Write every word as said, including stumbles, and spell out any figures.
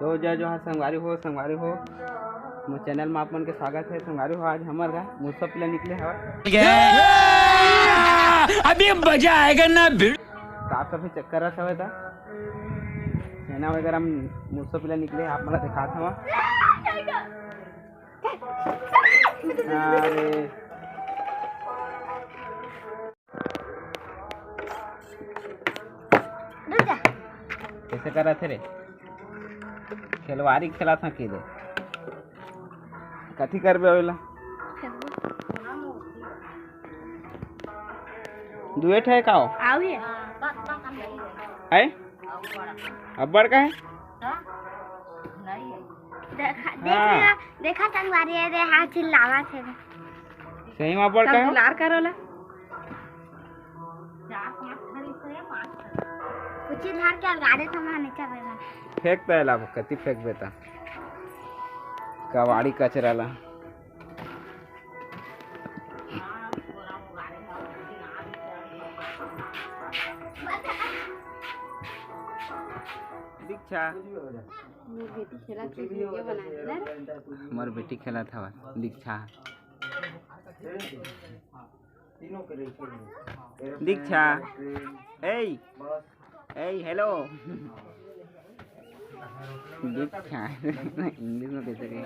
तो जय जोहार संगवारी हो, संगवारी हो, मोर चैनल में आप मन के स्वागत है। संगवारी हो, आज हमर घर मुरसो पिला निकले हवय। अभी मजा आएगा ना भिड़। साफ सफाई चेक करत हवय त छेना वगैरह में मुरसो पिला निकले, आप मन ला दिखात हवं। अरे रुक जा। कैसे करत हे रे? खेलवारी खेलत हं कि रे? कथी करबे ओला? दुए ठे का हो? आऊ ये। है? अब्बड़ का है? देखा, देख हाँ। लेना, देखा संगवारी है रे, हाँ चिल्लावत हे रे। सही में अब्बड़ सब का है? दुलार करो ला। कुछ ही धार के अलगाड़े था, वहाँ नीचे बैठा। फेंक त एला, कति फेंकबे त। कबाड़ी कचरा ला। दीक्षा। मोर बेटी खेलत हे, वीडियो बना लेना रे। मोर बेटी खेलत हवय, दीक्षा। दीक्षा। ए, ए, हेलो। दीक्षा। इंग्लिश में कैसे कहें?